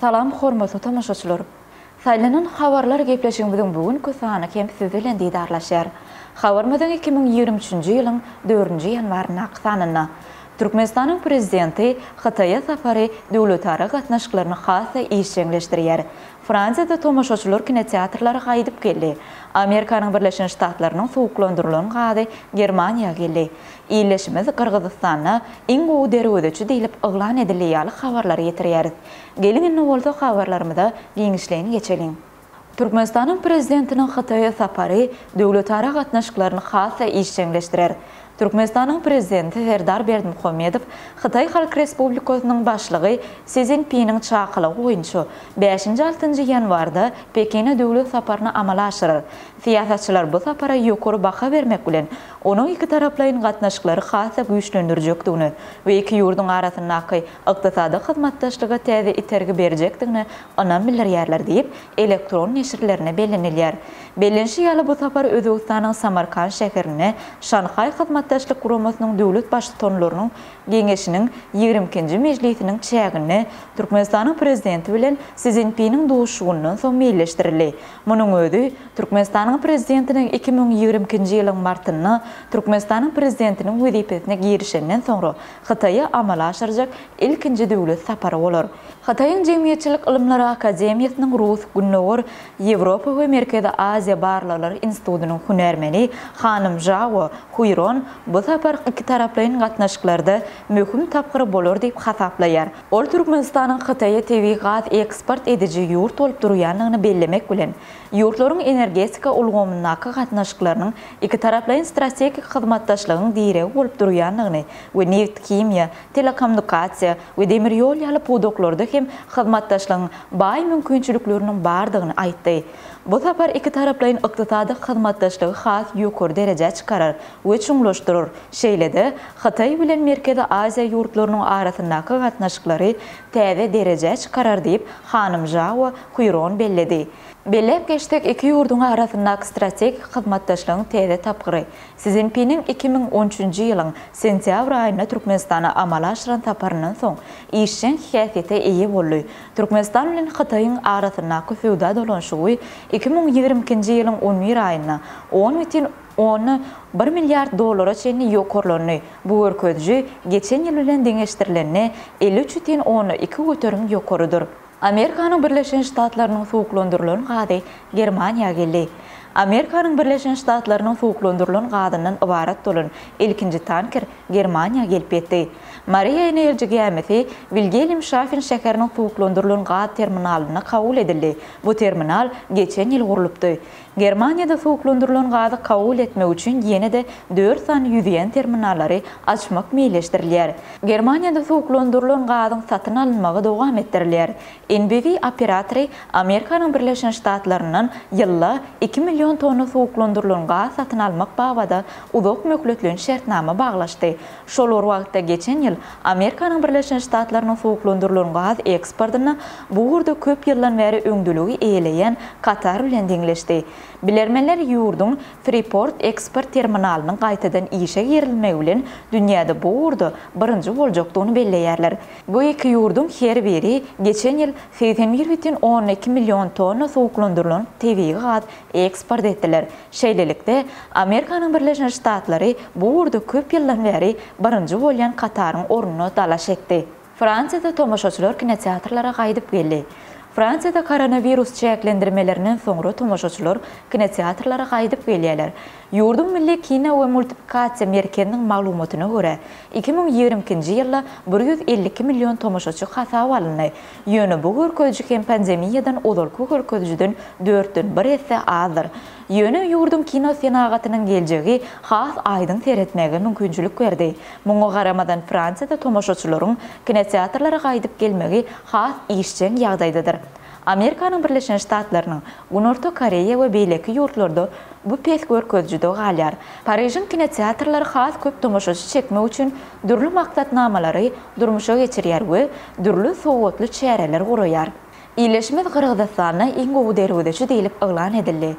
Salam hormatly tomaşaçylar! Saýlanan habarlar gepleşigimiziň bu günki sany hem siz bilen didarlaşýar. Habarymyzyň 2023-nji ýylyň dördünji ýanwaryndaky sanynda Türkmenistanyň Prezidenti Hytaýa sapary döwletara gatnaşyklaryny has-da işjeňleşdirýär. Fransiýada tomaşaçylar kinoteatrlara gaýdyp geldi. Amerikanyň Birleşen Ştatlarynyň suwuklandyrylan gazy Germaniýa geldi. Ildeşimiz Gyrgyzystanda iň gowy derwezeçi diýlip yglan edildi ýaly habarlary ýetirýäris. Geliň indi bolsa habarlarymyza giňişleýin geçeliň. Türkmenistanyň Prezidentiniň Hytaýa sapary döwletara gatnaşyklaryny has-da işjeňleşdirer. Türkmenistanyň Prezidenti Serdar Berdimuhamedow Hytaý Halk Respublikasynyň Başlygy Si Szinpiniň çakylygy boýunça bäşinji-altynjy ýanwarda Pekine döwlet saparyny amala aşyrar. Syýasatçylar bu sapara ýokary baha bermek bilen, onuň ikitaraplaýyn gatnaşyklary has-da güýçlendirjekdigine we iki ýurduň arasyndaky ykdysady hyzmatdaşlyga täze itergi berjekdigine ynam bildirýärler diýip, elektron neşirlerinde bellenilýär. Bellenişi ýaly, bu sapar Özbegistanyň Samarkand şäherinde Şanhaý Hyzmatdaşlyk Guramasynyň döwlet Baştutanlarynyň Geňeşiniň ýigrimi ikinji mejlisiniň çäginde Türkmenistanyň Prezidenti bilen Si Szinpiniň duşuşygyndan soň meýilleşdirildi. Munuň özi Türkmenistanyň Prezidentiniň 2022-nji ýylyň martynda Türkmenistanyň Prezidentiniň wezipesine girişenden soňra Hytaýa amala aşyrjak ilkinji döwlet sapary bolar. Hytaýyň Jemgyýetçilik ylymlary akademiýasynyň Rus, Gündogar Ýewropa we Merkezi Aziýa barlaglary institutynyň hünärmeni hanym Žao Huýron bu sapar ikitaraplaýyn gatnaşyklarda möhüm tapgyr bolar diýip hasaplaýar. Ol Türkmenistanyň Hytaýa tebigy gaz eksport ediji ýurt bolup durýandygyny bellemek bilen, ýurtlaryň energetika ulgamyndaky gatnaşyklarynyň ikitaraplaýyn strategik hyzmatdaşlygyň diregi bolup durýandygyny we nebit-himiýa, telekommunikasiýa we demir ýol ýaly pudaklarda hem hyzmatdaşlygyň baý mümkinçilikleriniň bardygyny aýtdy. Bu sapar ikitaraplaýyn ykdysady hyzmatdaşlygy has ýokary derejä çykarar we çuňlaşdyrar, şeýle-de Hytaý bilen Merkezi Aziýa ýurtlarynyň arasyndaky gatnaşyklary täze derejä çykarar diýip, hanym Žao Huýron belledi. Belläp geçsek, iki ýurduň arasyndaky strategik hyzmatdaşlygyň täze tapgyry Si Szinpiniň 2013-nji ýylyň sentýabr aýynda Türkmenistana amala aşyran saparyndan soň işjeň häsiýete eýe boldy. Türkmenistan bilen Hytaýyň arasyndaky söwda dolanyşygy 2022-nji ýylyň on bir aýynda on bütin onda bir milliard dollara çenli ýokarlandy. Bu görkeziji geçen ýyl bilen deňeşdirilende 53 bütin onda 2% ýokarydyr. Amerikanyň Birleşen Ştatlarynyň suwuklandyrylan gazy Germaniýa geldi. Amerikanyň Birleşen Ştatlarynyň suwuklandyrylan gazyndan ybarat bolan ilkinji tanker Germaniýa gelip ýetdi. Mariýa Enerji gämisi Wilgelmşafen şäheriniň suwuklandyrylan gaz terminalynda kabul edildi. Bu terminal geçen ýyl gurlupdy. Germaniýada suwuklandyrylan gazy kabul etmek üçin ýene-de dört sany ýüzýän terminallary açmak meýilleşdirilýär. Germaniýada suwuklandyrylan gazyň satyn alynmagy dowam etdirilýär. NBW operatory Amerikanyň Birleşen Ştatlaryndan ýylda iki million tonna suwuklandyrylan gaz satyn almak babada uzak möhletleýin şertnama baglaşdy. Şol bir wagtda geçen ýyl Amerikanyň Birleşen Ştatlarynyň suwuklandyrylan gaz eksportynda bu ugurda köp ýyldan bäri öňdeligi eýeleýän Katar bilen deňleşdi. Bilermenler ýurduň Freeport eksport terminalynyň gaýtadan işe girizilmegi bilen dünýäde bu ugurda birinji boljakdygyny belleýärler. Bu iki ýurduň her biri geçen ýyl 81,2 million tonna suwuklandyrylan tebigy gaz eksport etdiler. Şeýlelikde, Amerikanyň Birleşen Ştatlary bu ugurda köp ýyldan bäri birinji bolýan Kataryň ornuna dalaş etdi. Fransiýada tomaşaçylar kinoteatrlara gaýdyp geldi. Fransiýada koronawirus çäklendirmelerinden soňra tomaşaçylar kinoteatrlara gaýdyp gelýärler. Ýurduň Milli kino we multiplikasiýa merkeziniň maglumatyna görä, 2022-nji ýylda 152 million tomaşaçy hasaba alyndy. Ýöne bu görkeziji hem pandemiýadan ozalky görkezijiden dörtden bir esse azdyr. Ýöne ýurduň kino senagatynyň geljegi has aýdyň seretmäge mümkinçilik berdi. Muňa garamazdan Fransiýada tomaşaçylaryň kinoteatrlara gaýdyp gelmegi has işjeň ýagdaýdadyr. Amerikanyň Birleşen Ştatlarynyň, Günorta Koreýa we beýleki ýurtlarda bu pes görkezijide galýar. Parižiň kinoteatrlary has köp tomaşaçy çekmek üçin dürli maksatnamalary durmuşa geçirýär we dürli sowgatly çäreler guraýar. Ildeşimiz Gyrgyzystanda iň gowy derwezeçi diýlip yglan edildi.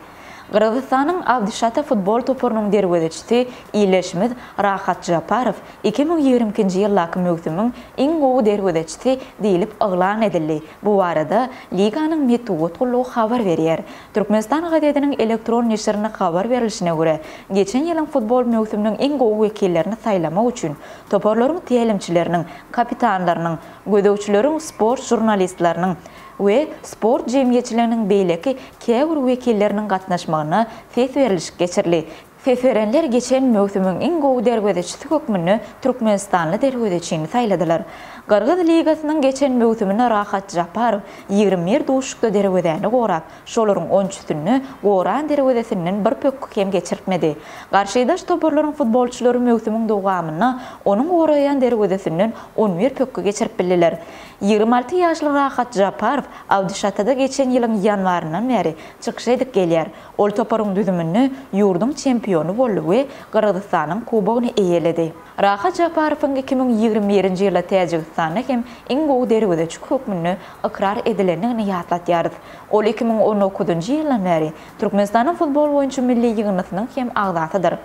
Gyrgyzystanyň Abdyşata futbol toparynyň derwezeçisi ildeşimiz Rahat Japarow 2022-nji ýyldaky möwsümiň iň gowy derwezeçisi diýlip yglan edildi. Bu barada liganyň metbugat gullugy habar berýär. Türkmenistan gazetiniň elektron neşirinde habar berlişine görä, geçen ýylyň futbol möwsüminiň iň gowy wekillerini saýlamak üçin toparlaryň tälimçileriniň, kapitanlarynyň, gözegçileriň, sport žurnalistleriniň we sport jemgyýetçiliginiň beýleki käbir wekilleriniň gatnaşmagynda ses berlişik geçirildi. Ses berenler geçen möwsümiň iň gowy derwezeçisi hökmünde türkmenistanly derwezeçini saýladylar. Gyrgyz ligasynyň geçen möwsüminde Rahat Japarow 21 duşuşykda derwezäni gorap, şolaryň on üçüsinde goran derwezesinden bir pökgi hem geçirtmedi. Garşydaş toparlaryň futbolçylary möwsümiň dowamynda onuň goraýan derwezesinden 11 pökgi geçirip bildiler. 26 ýaşly Rahat Japarow Abdyşatada geçen ýylyň ýanwaryndan bäri çykyş edip gelýär. Ol toparyň düzüminde ýurduň çempiony boldy we Gyrgyzystanyň kubogyny eýeledi. Rahat Japarowyň 2021-nji ýylda Täjigistanda hem iň gowy derwezeçi hökmünde ykrar edilendigini ýatlatýarys. Ol 2019-njy ýyldan bäri Türkmenistanyň futbol boýunça milli ýygyndysynyň hem agzasydyr.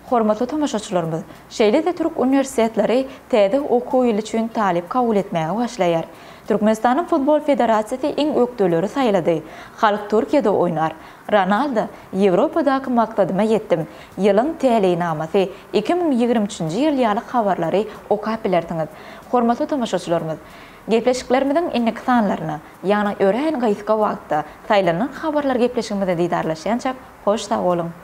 Hormatly tomaşaçylarymyz, şeýle-de türk uniwersitetleri täze okuw ýyly üçin talyp kabul etmäge başlaýar. Türkmenistanyň Futbol federasiýasy iň ökdeleri saýlady. Halk Türkiýede oýnar. Ronaldo, Ýewropadaky maksadyma ýetdim. Ýylyň täleýnamasy, 2023-nji ýyl ýaly habarlary okap bilersiňiz. Hormatly tomaşaçylarymyz, gepleşiklerimiziň indiki sanlaryna, ýagny örän gysga wagtda Saýlanan habarlar gepleşigimizde didarlaşýançak, hoş sag boluň!